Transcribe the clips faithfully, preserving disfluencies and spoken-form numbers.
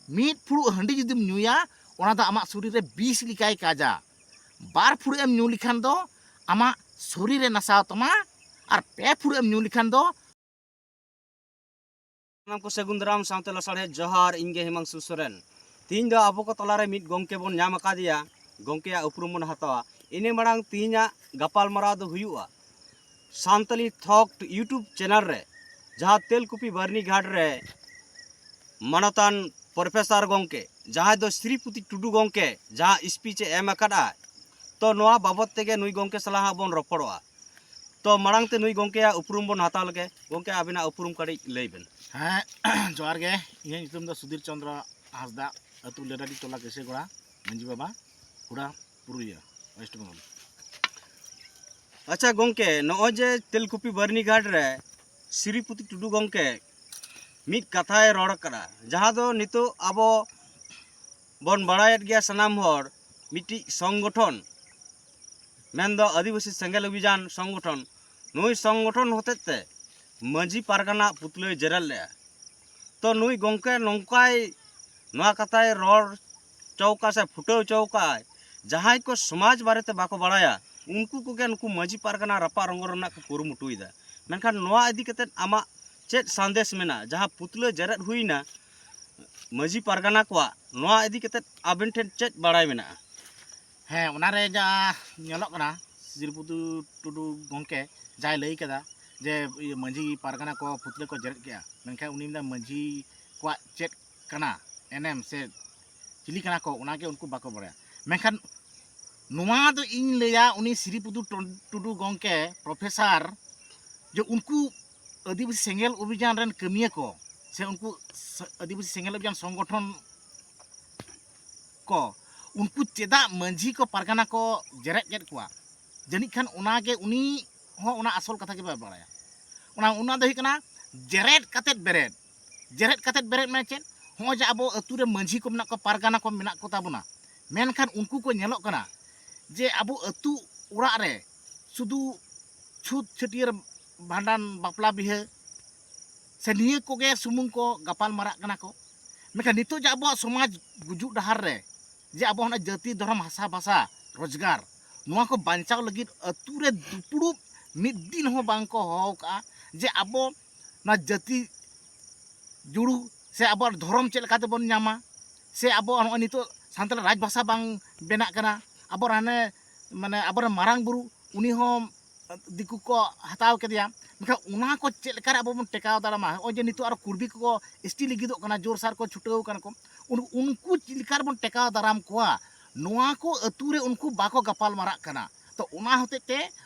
ᱢᱤᱫ ᱯᱷᱩᱲᱩᱜ ᱦᱟᱺᱰᱤ ᱡᱩᱫᱤᱢ ᱧᱩᱭᱟ, ᱚᱱᱟ ᱫᱚ ᱟᱢᱟᱜ ᱥᱚᱨᱤᱨ ᱨᱮ ᱵᱤᱥ ᱞᱮᱠᱟᱭ ᱠᱟᱡᱟ᱾ ᱵᱟᱨ ᱯᱷᱩᱲᱩᱜ ᱮᱢ ᱧᱩ ᱞᱮᱠᱷᱟᱱ ᱫᱚ ᱟᱢᱟᱜ ᱥᱚᱨᱤᱨ ᱨᱮ ᱱᱟᱥᱟᱣ ᱛᱟᱢᱟ, ᱟᱨ ᱯᱮ ᱯᱷᱩᱲᱩᱜ ᱮᱢ ᱧᱩ ᱞᱮᱠᱷᱟᱱ ᱫᱚ ᱥᱟᱱᱟᱢ ᱠᱚ ᱥᱟᱹᱜᱩᱱ ᱫᱟᱨᱟᱢ ᱥᱟᱶᱛᱮ ᱞᱟᱥᱟᱲᱦᱮᱫ ᱡᱚᱦᱟᱨ᱾ ᱤᱧ ᱜᱮ ᱦᱮᱢᱟᱝᱥᱩ ᱥᱚᱨᱮᱱ᱾ ᱛᱤᱦᱤᱧ ᱫᱚ ᱟᱵᱚ ᱠᱚ ᱛᱟᱞᱟᱨᱮ ᱢᱤᱫ ᱜᱚᱢᱠᱮ ᱵᱚᱱ ᱧᱟᱢ ᱟᱠᱟᱫᱮᱭᱟ᱾ ᱜᱚᱢᱠᱮᱭᱟᱜ ᱩᱯᱨᱩᱢ ᱵᱚᱱ ᱦᱟᱛᱟᱣᱟ᱾ ᱤᱱᱟᱹ ᱢᱟᱲᱟᱝ ᱛᱤᱦᱤᱧᱟᱜ ᱜᱟᱯᱟᱞᱢᱟᱨᱟᱣ ᱫᱚ ᱦᱩᱭᱩᱜᱼᱟ ᱥᱟᱱᱛᱟᱞᱤ ᱛᱷᱚᱠ YouTube ᱪᱮᱱᱮᱞ ᱨᱮ, ᱡᱟᱦᱟᱸ ᱛᱮᱞᱠᱩᱯᱤ ᱵᱟᱨᱱᱤ ᱜᱷᱟᱴ ᱨᱮ ᱢᱟᱱᱚᱛᱟᱱ ᱯᱨᱚᱯᱷᱮᱥᱚᱨ ᱜᱚᱢᱠᱮ, ᱡᱟᱦᱟᱸᱭ ᱫᱚ ᱥᱨᱤᱯᱚᱛᱤ ᱴᱩᱰᱩ ᱜᱚᱢᱠᱮ ᱡᱟᱦᱟᱸ ᱥᱯᱤᱪ ᱮ ᱮᱢ ᱟᱠᱟᱫᱼᱟ, ᱛᱚ ᱱᱚᱣᱟ ᱵᱟᱵᱚᱛ ᱛᱮᱜᱮ ᱱᱩᱭ ᱜᱚᱢᱠᱮ ᱥᱟᱞᱟᱜ ᱦᱟᱸᱜ ᱵᱚᱱ ᱨᱚᱯᱚᱲᱚᱜᱼᱟ᱾ ᱛᱚ ᱢᱟᱲᱟᱝ ᱛᱮ ᱱᱩᱭ ᱜᱚᱢᱠᱮᱭᱟᱜ ᱩᱯᱨᱩᱢ ᱵᱚᱱ ᱦᱟᱛᱟᱣ ᱞᱮᱜᱮ᱾ ᱜᱚᱢᱠᱮ, ᱟᱵᱤᱱᱟᱜ ᱩᱯᱨᱩᱢ ᱠᱟᱹᱴᱤᱡ ᱞᱟᱹᱭ ᱵᱮᱱ᱾ ᱦᱮᱸ, ᱡᱚᱦᱟᱨ ᱜᱮ᱾ ᱤᱧᱟᱹᱜ ᱧᱩᱛᱩᱢ ᱫᱚ ᱥᱩᱫᱷᱤᱨ ᱪᱚᱸᱫᱽᱨᱚ ᱦᱟᱸᱥᱫᱟ, ᱟᱹᱛᱩ ᱞᱮᱰᱟᱰᱤ ᱴᱚᱞᱟ ᱠᱮᱥᱮᱜᱚᱲᱟ, ᱢᱟᱹᱡᱷᱤ ᱵᱟᱵᱟ, ᱦᱩᱲᱟ, ᱯᱩᱨᱩᱞᱤᱭᱟᱹ, ᱳᱭᱮᱥᱴ ᱵᱮᱝᱜᱚᱞ᱾ ᱟᱪᱪᱷᱟ ᱜᱚᱢᱠᱮ, ᱱᱚᱜᱼᱚᱭ ᱡᱮ ᱛᱮᱞᱠᱩᱯᱤ ᱵᱟᱨᱱᱤ ᱜᱷᱟᱴ ᱨᱮ ᱥᱨᱤᱯᱚᱛᱤ ᱴᱩᱰᱩ ᱜᱚᱢᱠᱮ ᱢᱤᱫ ᱠᱟᱛᱷᱟᱭ ᱨᱚᱲ ᱠᱟᱱᱟ, ᱡᱟᱦᱟᱸ ᱫᱚ ᱱᱤᱛᱚᱜ ᱟᱵᱚ ᱵᱚᱱ ᱵᱟᱲᱟᱭᱮᱫ ᱜᱮᱭᱟ ᱥᱟᱱᱟᱢ ᱦᱚᱲ, ᱢᱤᱫᱴᱤᱡ ᱥᱚᱝᱜᱚᱴᱷᱚᱱ, ᱢᱮᱱᱫᱚ ᱟᱹᱫᱤᱵᱟᱹᱥᱤ ᱥᱮᱸᱜᱮᱞ ᱚᱵᱷᱤᱡᱟᱱ ᱥᱚᱝᱜᱚᱴᱷᱚᱱ, ᱱᱩᱭ ᱥᱚᱝᱜᱚᱴᱷᱚᱱ ᱦᱚᱛᱮᱡ ᱛᱮ ᱢᱟᱹᱡᱷᱤ ᱯᱟᱨᱜᱟᱱᱟ ᱯᱩᱛᱞᱟᱹᱭ ᱡᱮᱨᱮᱫ ᱞᱮᱫᱼᱟ᱾ ᱛᱚ ᱱᱩᱭ ᱜᱚᱢᱠᱮ ᱱᱚᱝᱠᱟᱭ, ᱱᱚᱣᱟ ᱠᱟᱛᱷᱟᱭ ᱨᱚᱲ ᱦᱚᱪᱚ ᱠᱟᱜᱼᱟ ᱥᱮ ᱯᱷᱩᱴᱟᱹᱣ ᱦᱚᱪᱚ ᱠᱟᱜᱼᱟᱭ, ᱡᱟᱦᱟᱸᱭ ᱠᱚ ᱥᱚᱢᱟᱡᱽ ᱵᱟᱨᱮᱛᱮ ᱵᱟᱠᱚ ᱵᱟᱲᱟᱭᱟ, ᱩᱱᱠᱩ ᱠᱚᱜᱮ ᱱᱩᱠᱩ ᱢᱟᱹᱡᱷᱤ ᱯᱟᱨᱜᱟᱱᱟ ᱨᱟᱯᱟᱜ ᱨᱚᱝᱜᱚᱞ ᱨᱮᱱᱟᱜ ᱠᱚ ᱠᱩᱨᱩᱢᱩᱴᱩᱭᱮᱫᱟ᱾ ᱢᱮᱱᱠᱷᱟᱱ ᱱᱚᱣᱟ ᱤᱫᱤ ᱠᱟᱛᱮᱫ ᱟᱢᱟᱜ ᱪᱮᱫ ᱥᱟᱸᱫᱮᱥ ᱢᱮᱱᱟᱜᱼᱟ? ᱡᱟᱦᱟᱸ ᱯᱩᱛᱞᱟᱹ ᱡᱮᱨᱮᱫ ᱦᱩᱭᱱᱟ ᱢᱟᱹᱡᱷᱤ ᱯᱟᱨᱜᱟᱱᱟ ᱠᱚᱣᱟᱜ, ᱱᱚᱣᱟ ᱤᱫᱤ ᱠᱟᱛᱮᱫ ᱟᱵᱮᱱ ᱴᱷᱮᱱ ᱪᱮᱫ ᱵᱟᱲᱟᱭ ᱢᱮᱱᱟᱜᱼᱟ? ᱦᱮᱸ, ᱚᱱᱟᱨᱮ ᱡᱟ ᱧᱮᱞᱚᱜ ᱠᱟᱱᱟ, ᱥᱨᱤᱯᱚᱛᱤ ᱴᱩᱰᱩ ᱜᱚᱢᱠᱮ ᱡᱟᱭ ᱞᱟᱹᱭ ᱠᱟᱫᱟ ᱡᱮ ᱤᱭᱟᱹ ᱢᱟᱹᱡᱷᱤ ᱯᱟᱨᱜᱟᱱᱟ ᱠᱚ ᱯᱩᱛᱞᱟᱹ ᱠᱚ ᱡᱮᱨᱮᱫ ᱠᱮᱜᱼᱟ, ᱢᱮᱱᱠᱷᱟᱱ ᱩᱱᱤ ᱢᱮᱱᱫᱟ ᱢᱟᱹᱡᱷᱤ ᱠᱚᱣᱟᱜ ᱪᱮᱫ ᱠᱟᱱᱟ ᱮᱱᱮᱢ ᱥᱮ ᱪᱤᱞᱤ ᱠᱟᱱᱟ ᱠᱚ, ᱚᱱᱟᱜᱮ ᱩᱱᱠᱩ ᱵᱟᱠᱚ ᱵᱟᱲᱟᱭᱟ᱾ ᱢᱮᱱᱠᱷᱟᱱ ᱱᱚᱣᱟ ᱫᱚ ᱤᱧ ᱞᱟᱹᱭᱟ, ᱩᱱᱤ ᱥᱨᱤᱯᱚᱛᱤ ᱴᱩ-, ᱴᱩᱰᱩ ᱜᱚᱢᱠᱮ, ᱯᱨᱚᱯᱷᱮᱥᱟᱨ, ᱡᱮ ᱩᱱᱠᱩ ᱟᱹᱫᱤᱵᱟᱹᱥᱤ ᱥᱮᱸᱜᱮᱞ ᱚᱵᱷᱤᱡᱟᱱ ᱨᱮᱱ ᱠᱟᱹᱢᱤᱭᱟᱹ ᱠᱚ ᱥᱮ ᱩᱱᱠᱩ ᱥ-, ᱟᱹᱫᱤᱵᱟᱹᱥᱤ ᱥᱮᱸᱜᱮᱞ ᱚᱵᱷᱤᱡᱟᱱ ᱥᱚᱝᱜᱚᱴᱷᱚᱱ ᱠᱚ, ᱩᱱᱠᱩ ᱪᱮᱫᱟᱜ ᱢᱟᱹᱡᱷᱤ ᱠᱚ ᱯᱟᱨᱜᱟᱱᱟ ᱠᱚ ᱡᱮᱨᱮᱫ ᱠᱮᱫ ᱠᱚᱣᱟ? ᱡᱟᱹᱱᱤᱡ ᱠᱷᱟᱱ ᱚᱱᱟᱜᱮ, ᱩᱱᱤ ᱦᱚᱸ ᱚᱱᱟ ᱟᱥᱚᱞ ᱠᱟᱛᱷᱟ ᱜᱮ ᱵᱟᱭ ᱵᱟᱲᱟᱭᱟ᱾ ᱚᱱᱟ, ᱚᱱᱟ ᱫᱚ ᱦᱩᱭᱩᱜ ᱠᱟᱱᱟ ᱡᱮᱨᱮᱫ ᱠᱟᱛᱮᱫ ᱵᱮᱨᱮᱫ᱾ ᱡᱮᱨᱮᱫ ᱠᱟᱛᱮᱫ ᱵᱮᱨᱮᱫ ᱢᱟᱱᱮ ᱪᱮᱫ? ᱦᱚᱸᱜᱼᱚᱭ ᱡᱮ ᱟᱵᱚ ᱟᱹᱛᱩ ᱨᱮ ᱢᱟᱹᱡᱷᱤ ᱠᱚ ᱢᱮᱱᱟᱜ ᱠᱚᱣᱟ, ᱯᱟᱨᱜᱟᱱᱟ ᱠᱚ ᱢᱮᱱᱟᱜ ᱠᱚ ᱛᱟᱵᱚᱱᱟ, ᱢᱮᱱᱠᱷᱟᱱ ᱩᱱᱠᱩ ᱠᱚ ᱧᱮᱞᱚᱜ ᱠᱟᱱᱟ ᱡᱮ ᱟᱵᱚ ᱟᱹᱛᱩ ᱚᱲᱟᱜ ᱨᱮ ᱥᱩᱫᱷᱩ ᱪᱷᱩᱛ ᱪᱷᱟᱹᱴᱭᱟᱹᱨ, ᱵᱷᱟᱸᱰᱟᱱ, ᱵᱟᱯᱞᱟ ᱵᱤᱦᱟᱹ ᱥᱮ ᱱᱤᱭᱟᱹ ᱠᱚᱜᱮ ᱥᱩᱢᱩᱝ ᱠᱚ ᱜᱟᱯᱟᱞ ᱢᱟᱨᱟᱜ ᱠᱟᱱᱟ ᱠᱚ᱾ ᱢᱮᱱᱠᱷᱟᱱ ᱱᱤᱛᱚᱜ ᱡᱮ ᱟᱵᱚᱣᱟᱜ ᱥᱚᱢᱟᱡᱽ ᱜᱩᱡᱩᱜ ᱰᱟᱦᱟᱨ ᱨᱮ, ᱡᱮ ᱟᱵᱚ ᱚᱱᱟ ᱡᱟᱹᱛᱤ, ᱫᱷᱚᱨᱚᱢ, ᱵᱷᱟᱥᱟ, ᱵᱷᱟᱥᱟ, ᱨᱳᱡᱽᱜᱟᱨ, ᱱᱚᱣᱟ ᱠᱚ ᱵᱟᱧᱪᱟᱣ ᱞᱟᱹᱜᱤᱫ ᱟᱹᱛᱩ ᱨᱮ ᱫᱩᱯᱲᱩᱵ ᱢᱤᱫ ᱫᱤᱱ ᱦᱚᱸ ᱵᱟᱝ ᱠᱚ ᱦᱚᱦᱚ ᱟᱠᱟᱫᱼᱟ ᱡᱮ ᱟᱵᱚ ᱱᱚᱣᱟ ᱡᱟᱹᱛᱤ ᱡᱩᱲᱩ ᱥᱮ ᱟᱵᱚᱣᱟᱜ ᱫᱷᱚᱨᱚᱢ ᱪᱮᱫ ᱞᱮᱠᱟ ᱛᱮᱵᱚᱱ ᱧᱟᱢᱟ, ᱥᱮ ᱟᱵᱚ ᱱᱚᱜᱼᱚᱭ ᱱᱤᱛᱚᱜ ᱥᱟᱱᱛᱟᱲ ᱨᱟᱡᱽ ᱵᱷᱟᱥᱟ ᱵᱟᱝ ᱵᱮᱱᱟᱜ ᱠᱟᱱᱟ, ᱟᱵᱚ ᱦᱟᱱᱮ, ᱢᱟᱱᱮ, ᱟᱵᱚᱨᱮᱱ ᱢᱟᱨᱟᱝ ᱵᱩᱨᱩ ᱩᱱᱤ ᱦᱚᱸ ᱫᱤᱠᱩ ᱠᱚ ᱦᱟᱛᱟᱣ ᱠᱮᱫᱮᱭᱟ᱾ ᱢᱮᱱᱠᱷᱟᱱ ᱚᱱᱟ ᱠᱚ ᱪᱮᱫ ᱞᱮᱠᱟᱨᱮ ᱟᱵᱚ ᱵᱚᱱ ᱴᱮᱠᱟᱣ ᱫᱟᱨᱟᱢᱟ? ᱱᱚᱜᱼᱚᱭ ᱡᱮ ᱱᱤᱛᱚᱜ ᱟᱨᱚ ᱠᱩᱲᱵᱤ ᱠᱚᱠᱚ ᱮᱥ ᱴᱤ ᱞᱟᱹᱜᱤᱫᱚᱜ ᱠᱟᱱᱟ, ᱡᱳᱨ ᱥᱟᱨ ᱠᱚ ᱪᱷᱩᱴᱟᱹᱣ ᱠᱟᱱᱟ ᱠᱚ, ᱩᱱ-, ᱩᱱᱠᱩ ᱪᱮᱫ ᱞᱮᱠᱟ ᱨᱮᱵᱚᱱ ᱴᱮᱠᱟᱣ ᱫᱟᱨᱟᱢ ᱠᱚᱣᱟ? ᱱᱚᱣᱟ ᱠᱚ ᱟᱹᱛᱩ ᱨᱮ ᱩᱱᱠᱩ ᱵᱟᱠᱚ ᱜᱟᱯᱟᱞ ᱢᱟᱨᱟᱜ ᱠᱟᱱᱟ᱾ ᱛᱚ ᱚᱱᱟ ᱦᱚᱛᱮᱡ ᱛᱮ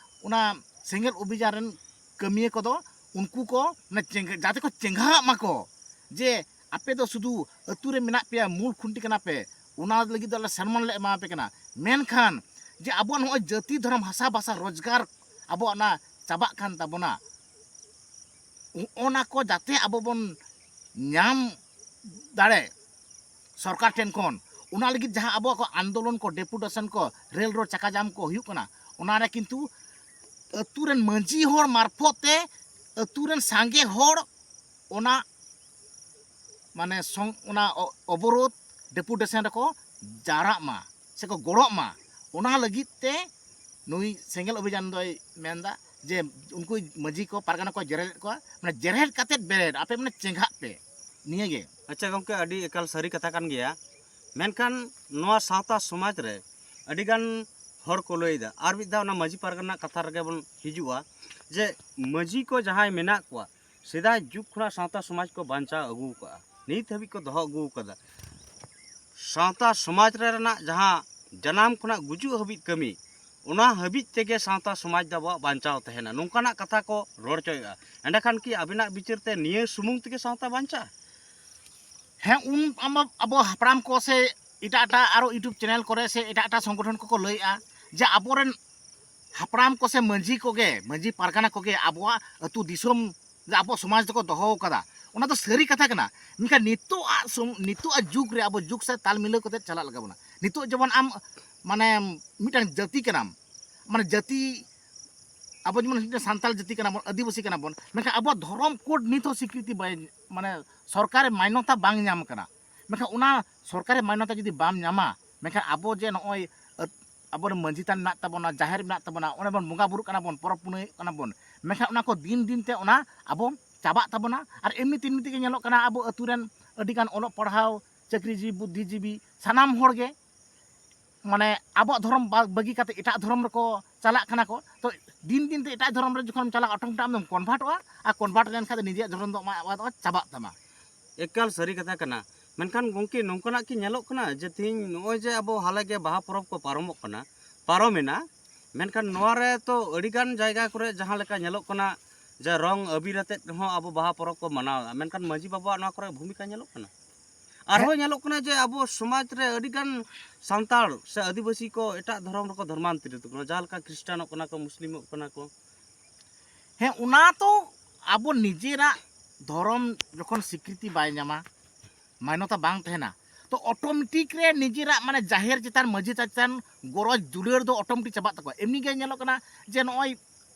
ᱚᱱᱟ ᱥᱮᱸᱜᱮᱞ ᱚᱵᱷᱤᱡᱟᱱ ᱨᱮᱱ ᱠᱟᱹᱢᱤᱭᱟᱹ ᱠᱚᱫᱚ ᱩᱱᱠᱩ ᱠᱚ ᱢᱟᱱᱮ ᱪᱮᱸᱜᱷᱟ-, ᱡᱟᱛᱮ ᱠᱚ ᱪᱮᱸᱜᱷᱟᱜ ᱢᱟᱠᱚ ᱡᱮ ᱟᱯᱮ ᱫᱚ ᱥᱩᱫᱷᱩ ᱟᱹᱛᱩ ᱨᱮ ᱢᱮᱱᱟᱜ ᱯᱮᱭᱟ, ᱢᱩᱞ ᱠᱷᱩᱱᱴᱤ ᱠᱟᱱᱟ ᱯᱮ, ᱚᱱᱟ ᱞᱟᱹᱜᱤᱫ ᱫᱚ ᱟᱞᱮ ᱥᱚᱱᱢᱟᱱ ᱞᱮ ᱮᱢᱟ ᱯᱮ ᱠᱟᱱᱟ, ᱢᱮᱱᱠᱷᱟᱱ ᱡᱮ ᱟᱵᱚᱣᱟᱜ ᱱᱚᱜᱼᱚᱭ ᱡᱟᱹᱛᱤ, ᱫᱷᱚᱨᱚᱢ, ᱵᱷᱟᱥᱟ, ᱵᱷᱟᱥᱟ, ᱨᱳᱡᱽᱜᱟᱨ ᱟᱵᱚᱣᱟᱜ ᱚᱱᱟ ᱪᱟᱵᱟᱜ ᱠᱟᱱ ᱛᱟᱵᱚᱱᱟ, ᱚᱱᱟ ᱠᱚ ᱡᱟᱛᱮ ᱟᱵᱚ ᱵᱚᱱ ᱧᱟᱢ ᱫᱟᱲᱮ ᱥᱚᱨᱠᱟᱨ ᱴᱷᱮᱱ ᱠᱷᱚᱱ, ᱚᱱᱟ ᱞᱟᱹᱜᱤᱫ ᱡᱟᱦᱟᱸ ᱟᱵᱚᱣᱟᱜ ᱠᱚ ᱟᱱᱫᱳᱞᱚᱱ ᱠᱚ, ᱰᱮᱯᱩᱴᱮᱥᱚᱱ ᱠᱚ, ᱨᱮᱞ ᱨᱳᱰ ᱪᱟᱠᱟ ᱡᱟᱢ ᱠᱚ ᱦᱩᱭᱩᱜ ᱠᱟᱱᱟ, ᱚᱱᱟᱨᱮ ᱠᱤᱱᱛᱩ ᱟᱹᱛᱩ ᱨᱮᱱ ᱢᱟᱹᱡᱷᱤ ᱦᱚᱲ ᱢᱟᱨᱯᱷᱚᱛ ᱛᱮ ᱟᱹᱛᱩ ᱨᱮᱱ ᱥᱟᱸᱜᱮ ᱦᱚᱲ ᱚᱱᱟ, ᱢᱟᱱᱮ, ᱥᱚᱝ-, ᱚᱱᱟ ᱚ-, ᱚᱵᱚᱨᱳᱫᱷ ᱰᱮᱯᱩᱴᱮᱥᱚᱱ ᱨᱮᱠᱚ ᱡᱟᱣᱨᱟᱜ ᱢᱟ ᱥᱮᱠᱚ ᱜᱚᱲᱚᱜ ᱢᱟ, ᱚᱱᱟ ᱞᱟᱹᱜᱤᱫ ᱛᱮ ᱱᱩᱭ ᱥᱮᱸᱜᱮᱞ ᱚᱵᱷᱤᱡᱟᱱ ᱫᱚᱭ ᱢᱮᱱᱫᱟ ᱡᱮ ᱩᱱᱠᱩ ᱢᱟᱹᱡᱷᱤ ᱠᱚ, ᱯᱟᱨᱜᱟᱱᱟ ᱠᱚ ᱡᱮᱨᱮᱫ ᱠᱚᱣᱟ, ᱢᱟᱱᱮ, ᱡᱮᱨᱮᱫ ᱠᱟᱛᱮᱫ ᱵᱮᱨᱮᱫ, ᱟᱯᱮ, ᱢᱟᱱᱮ, ᱪᱮᱸᱜᱷᱟᱜ ᱯᱮ, ᱱᱤᱭᱟᱹᱜᱮ᱾ ᱟᱪᱪᱷᱟ ᱜᱚᱢᱠᱮ, ᱟᱹᱰᱤ ᱮᱠᱟᱞ ᱥᱟᱹᱨᱤ ᱠᱟᱛᱷᱟ ᱠᱟᱱ ᱜᱮᱭᱟ, ᱢᱮᱱᱠᱷᱟᱱ ᱱᱚᱣᱟ ᱥᱟᱶᱛᱟ ᱥᱚᱢᱟᱡᱽ ᱨᱮ ᱟᱹᱰᱤᱜᱟᱱ ᱦᱚᱲ ᱠᱚ ᱞᱟᱹᱭᱫᱟ, ᱟᱨ ᱢᱤᱫ ᱫᱷᱟᱣ ᱚᱱᱟ ᱢᱟᱹᱡᱷᱤ ᱯᱟᱨᱜᱟᱱᱟ ᱠᱟᱛᱷᱟ ᱨᱮᱜᱮ ᱵᱚᱱ ᱦᱤᱡᱩᱜᱼᱟ, ᱡᱮ ᱢᱟᱹᱡᱷᱤ ᱠᱚ ᱡᱟᱦᱟᱸᱭ ᱢᱮᱱᱟᱜ ᱠᱚᱣᱟ, ᱥᱮᱫᱟᱭ ᱡᱩᱜᱽ ᱠᱷᱚᱱᱟᱜ ᱥᱟᱶᱛᱟ ᱥᱚᱢᱟᱡᱽ ᱠᱚ ᱵᱟᱧᱪᱟᱣ ᱟᱹᱜᱩ ᱟᱠᱟᱫᱼᱟ, ᱱᱤᱛ ᱦᱟᱹᱵᱤᱡ ᱠᱚ ᱫᱚᱦᱚ ᱟᱹᱜᱩ ᱟᱠᱟᱫᱟ᱾ ᱥᱟᱶᱛᱟ ᱥᱚᱢᱟᱡᱽ ᱨᱮ ᱨᱮᱱᱟᱜ ᱡᱟᱦᱟᱸ ᱡᱟᱱᱟᱢ ᱠᱷᱚᱱᱟᱜ ᱜᱩᱡᱩᱜ ᱦᱟᱹᱵᱤᱡ ᱠᱟᱹᱢᱤ, ᱚᱱᱟ ᱦᱟᱹᱵᱤᱡ ᱛᱮᱜᱮ ᱥᱟᱶᱛᱟ ᱥᱚᱢᱟᱡᱽ ᱫᱚ ᱟᱵᱚᱣᱟᱜ ᱵᱟᱧᱪᱟᱣ ᱛᱟᱦᱮᱱᱟ, ᱱᱚᱝᱠᱟᱱᱟᱜ ᱠᱟᱛᱷᱟ ᱠᱚ ᱨᱚᱲ ᱦᱚᱪᱚᱭᱮᱫᱼᱟ᱾ ᱮᱸᱰᱮᱠᱷᱟᱱ ᱠᱤ ᱟᱵᱤᱱᱟᱜ ᱵᱤᱪᱟᱹᱨ ᱛᱮ ᱱᱤᱭᱟᱹ ᱥᱩᱢᱩᱝ ᱛᱮᱜᱮ ᱥᱟᱶᱛᱟ ᱵᱟᱧᱪᱟᱜᱼᱟ? ᱦᱮᱸ, ᱩᱱ ᱟᱢ-, ᱟᱵᱚ ᱦᱟᱯᱲᱟᱢ ᱠᱚ ᱥᱮ ᱮᱴᱟᱜ ᱮᱴᱟᱜ ᱟᱨᱚ YouTube ᱪᱮᱱᱮᱞ ᱠᱚᱨᱮ ᱥᱮ ᱮᱴᱟᱜ ᱮᱴᱟᱜ ᱥᱚᱝᱜᱚᱴᱷᱚᱱ ᱠᱚᱠᱚ ᱞᱟᱹᱭᱮᱫᱼᱟ ᱡᱮ ᱟᱵᱚᱨᱮᱱ ᱦᱟᱯᱲᱟᱢ ᱠᱚ ᱥᱮ ᱢᱟᱹᱡᱷᱤ ᱠᱚᱜᱮ, ᱢᱟᱹᱡᱷᱤ ᱯᱟᱨᱜᱟᱱᱟ ᱠᱚᱜᱮ ᱟᱵᱚᱣᱟᱜ ᱟᱹᱛᱩ ᱫᱤᱥᱚᱢ, ᱡᱮ ᱟᱵᱚᱣᱟᱜ ᱥᱚᱢᱟᱡᱽ ᱫᱚᱠᱚ ᱫᱚᱦᱚ ᱟᱠᱟᱫᱟ, ᱚᱱᱟ ᱫᱚ ᱥᱟᱹᱨᱤ ᱠᱟᱛᱷᱟ ᱠᱟᱱᱟ᱾ ᱢᱮᱱᱠᱷᱟᱱ ᱱᱤᱛᱚᱜ ᱟᱜ ᱥᱚᱢ-, ᱱᱤᱛᱚᱜ ᱟᱜ ᱡᱩᱜᱽ ᱨᱮ ᱟᱵᱚ ᱡᱩᱜᱽ ᱥᱟᱶ ᱛᱟᱞ ᱢᱤᱞᱟᱹᱣ ᱠᱟᱛᱮ ᱪᱟᱞᱟᱜ ᱞᱟᱜᱟᱣ ᱵᱚᱱᱟ᱾ ᱱᱤᱛᱚᱜ ᱡᱮᱢᱚᱱ ᱟᱢ, ᱢᱟᱱᱮ, ᱢᱤᱫᱴᱟᱝ ᱡᱟᱹᱛᱤ ᱠᱟᱱᱟᱢ, ᱢᱟᱱᱮ, ᱡᱟᱹᱛᱤ, ᱟᱵᱚ ᱡᱮᱢᱚᱱ ᱢᱤᱫᱴᱟᱝ ᱥᱟᱱᱛᱟᱲ ᱡᱟᱹᱛᱤ ᱠᱟᱱᱟ ᱵᱚᱱ, ᱟᱹᱫᱤᱵᱟᱹᱥᱤ ᱠᱟᱱᱟ ᱵᱚᱱ, ᱢᱮᱱᱠᱷᱟᱱ ᱟᱵᱚᱣᱟᱜ ᱫᱷᱚᱨᱚᱢ ᱠᱳᱰ ᱱᱤᱛ ᱦᱚᱸ ᱥᱤᱠᱨᱤᱛᱤ ᱵᱟᱭ, ᱢᱟᱱᱮ, ᱥᱚᱨᱠᱟᱨᱮ ᱢᱟᱱᱱᱚᱛᱟ ᱵᱟᱝ ᱧᱟᱢ ᱠᱟᱱᱟ᱾ ᱢᱮᱱᱠᱷᱟᱱ ᱚᱱᱟ ᱥᱚᱨᱠᱟᱨᱤ ᱢᱟᱱᱱᱚᱛᱟ ᱡᱩᱫᱤ ᱵᱟᱢ ᱧᱟᱢᱟ, ᱢᱮᱱᱠᱷᱟᱱ ᱟᱵᱚ ᱡᱮ ᱱᱚᱜᱼᱚᱭ ᱟᱹᱛ- ᱟᱵᱚᱨᱮᱱ ᱢᱟᱹᱡᱷᱤ ᱛᱷᱟᱱ ᱢᱮᱱᱟᱜ ᱛᱟᱵᱚᱱᱟ, ᱡᱟᱦᱮᱨ ᱢᱮᱱᱟᱜ ᱛᱟᱵᱚᱱᱟ, ᱚᱸᱰᱮ ᱵᱚᱱ ᱵᱚᱸᱜᱟ ᱵᱩᱨᱩᱜ ᱠᱟᱱᱟ ᱵᱚᱱ, ᱯᱚᱨᱚᱵᱽ ᱯᱩᱱᱟᱹᱭ ᱠᱟᱱᱟ ᱵᱚᱱ, ᱢᱮᱱᱠᱷᱟᱱ ᱚᱱᱟ ᱠᱚ ᱫᱤᱱ ᱫᱤᱱ ᱛᱮ ᱚᱱᱟ ᱟᱵᱚ ᱪᱟᱵᱟᱜ ᱛᱟᱵᱚᱱᱟ᱾ ᱟᱨ ᱮᱢᱱᱤ ᱛᱮᱢᱱᱤ ᱛᱮᱜᱮ ᱧᱮᱞᱚᱜ ᱠᱟᱱᱟ, ᱟᱵᱚ ᱟᱹᱛᱩ ᱨᱮᱱ ᱟᱹᱰᱤᱜᱟᱱ ᱚᱞᱚᱜ ᱯᱟᱲᱦᱟᱣ, ᱪᱟᱹᱠᱨᱤᱡᱤᱵᱤ, ᱵᱩᱫᱽᱫᱷᱤᱡᱤᱵᱤ ᱥᱟᱱᱟᱢ ᱦᱚᱲ ᱜᱮ, ᱢᱟᱱᱮ, ᱟᱵᱚᱣᱟᱜ ᱫᱷᱚᱨᱚᱢ ᱵᱟ- ᱵᱟᱹᱜᱤ ᱠᱟᱛᱮ ᱮᱴᱟᱜ ᱫᱷᱚᱨᱚᱢ ᱨᱮᱠᱚ ᱪᱟᱞᱟᱜ ᱠᱟᱱᱟ ᱠᱚ᱾ ᱛᱚ, ᱫᱤᱱ ᱫᱤᱱ ᱛᱮ ᱮᱴᱟᱜ ᱫᱷᱚᱨᱚᱢ ᱨᱮ ᱡᱚᱠᱷᱚᱱᱮᱢ ᱪᱟᱞᱟᱜᱼᱟ, ᱚᱴᱳᱢᱮᱴᱤᱠ ᱟᱢ ᱫᱚᱢ ᱠᱚᱱᱵᱷᱟᱨᱴᱚᱜᱼᱟ, ᱟᱨ ᱠᱚᱱᱵᱷᱟᱨᱴ ᱞᱮᱱᱠᱷᱟᱱ ᱫᱚ ᱱᱤᱡᱮᱨᱟᱜ ᱫᱷᱚᱨᱚᱢ ᱫᱚ ᱟᱢᱟᱜ ᱟᱵᱟᱫ ᱪᱟᱵᱟᱜ ᱛᱟᱢᱟ᱾ ᱮᱠᱟᱞ ᱥᱟᱹᱨᱤ ᱠᱟᱛᱷᱟ ᱠᱟᱱᱟ᱾ ᱢᱮᱱᱠᱷᱟᱱ ᱜᱚᱢᱠᱮ, ᱱᱚᱝᱠᱟᱱᱟᱜ ᱠᱤ ᱧᱮᱞᱚᱜ ᱠᱟᱱᱟ ᱡᱮ ᱛᱮᱦᱮᱧ ᱱᱚᱜᱼᱚᱭ ᱡᱮ ᱟᱵᱚ ᱦᱟᱞᱮ ᱜᱮ ᱵᱟᱦᱟ ᱯᱚᱨᱚᱵᱽ ᱠᱚ ᱯᱟᱨᱚᱢᱚᱜ ᱠᱟᱱᱟ, ᱯᱟᱨᱚᱢᱮᱱᱟ, ᱢᱮᱱᱠᱷᱟᱱ ᱱᱚᱣᱟ ᱨᱮ ᱛᱚ ᱟᱹᱰᱤᱜᱟᱱ ᱡᱟᱭᱜᱟ ᱠᱚᱨᱮ ᱡᱟᱦᱟᱸ ᱞᱮᱠᱟ ᱧᱮᱞᱚᱜ ᱠᱟᱱᱟ ᱡᱮ ᱨᱚᱝ ᱟᱵᱤᱨ ᱟᱛᱮᱫ ᱦᱚᱸ ᱟᱵᱚ ᱵᱟᱦᱟ ᱯᱚᱨᱚᱵᱽ ᱠᱚ ᱢᱟᱱᱟᱣᱮᱫᱼᱟ, ᱢᱮᱱᱠᱷᱟᱱ ᱢᱟᱹᱡᱷᱤ ᱵᱟᱵᱟᱣᱟᱜ ᱱᱚᱣᱟ ᱠᱚᱨᱮ ᱵᱷᱩᱢᱤᱠᱟ ᱧᱮᱞᱚᱜ ᱠᱟᱱᱟ᱾ ᱟᱨᱦᱚᱸ ᱧᱮᱞᱚᱜ ᱠᱟᱱᱟ ᱡᱮ ᱟᱵᱚ ᱥᱚᱢᱟᱡᱽ ᱨᱮ ᱟᱹᱰᱤᱜᱟᱱ ᱥᱟᱱᱛᱟᱲ ᱥᱮ ᱟᱹᱫᱤᱵᱟᱹᱥᱤ ᱠᱚ ᱮᱴᱟᱜ ᱫᱷᱚᱨᱚᱢ ᱨᱮᱠᱚ ᱫᱷᱚᱨᱢᱟᱱᱛᱚᱨᱤᱛᱚᱜ ᱠᱟᱱᱟ, ᱡᱟᱦᱟᱸ ᱞᱮᱠᱟ ᱠᱷᱨᱤᱥᱴᱟᱱᱚᱜ ᱠᱟᱱᱟ ᱠᱚ, ᱢᱩᱥᱞᱤᱢᱚᱜ ᱠᱟᱱᱟ ᱠᱚ᱾ ᱦᱮᱸ, ᱚᱱᱟ ᱛᱚ ᱟᱵᱚ ᱱᱤᱡᱮᱨᱟᱜ ᱫᱷᱚᱨᱚᱢ ᱡᱚᱠᱷᱚᱱ ᱥᱤᱠᱨᱤᱛᱤ ᱵᱟᱭ ᱧᱟᱢᱟ, ᱢᱟᱱᱚᱛᱟ ᱵᱟᱝ ᱛᱟᱦᱮᱱᱟ, ᱛᱚ ᱚᱴᱳᱢᱮᱴᱤᱠ ᱨᱮ ᱱᱤᱡᱮᱨᱟᱜ, ᱢᱟᱱᱮ, ᱡᱟᱦᱮᱨ ᱪᱮᱛᱟᱱ, ᱢᱟᱹᱡᱷᱤ ᱪᱮᱛᱟᱱ ᱜᱚᱨᱚᱡᱽ ᱫᱩᱞᱟᱹᱲ ᱫᱚ ᱚᱴᱳᱢᱮᱴᱤᱠ ᱪᱟᱵᱟᱜ ᱛᱟᱠᱚᱣᱟ᱾ ᱮᱢᱱᱤ ᱜᱮ ᱧᱮᱞᱚᱜ ᱠᱟᱱᱟ ᱡᱮ ᱱᱚᱜᱼᱚᱭ,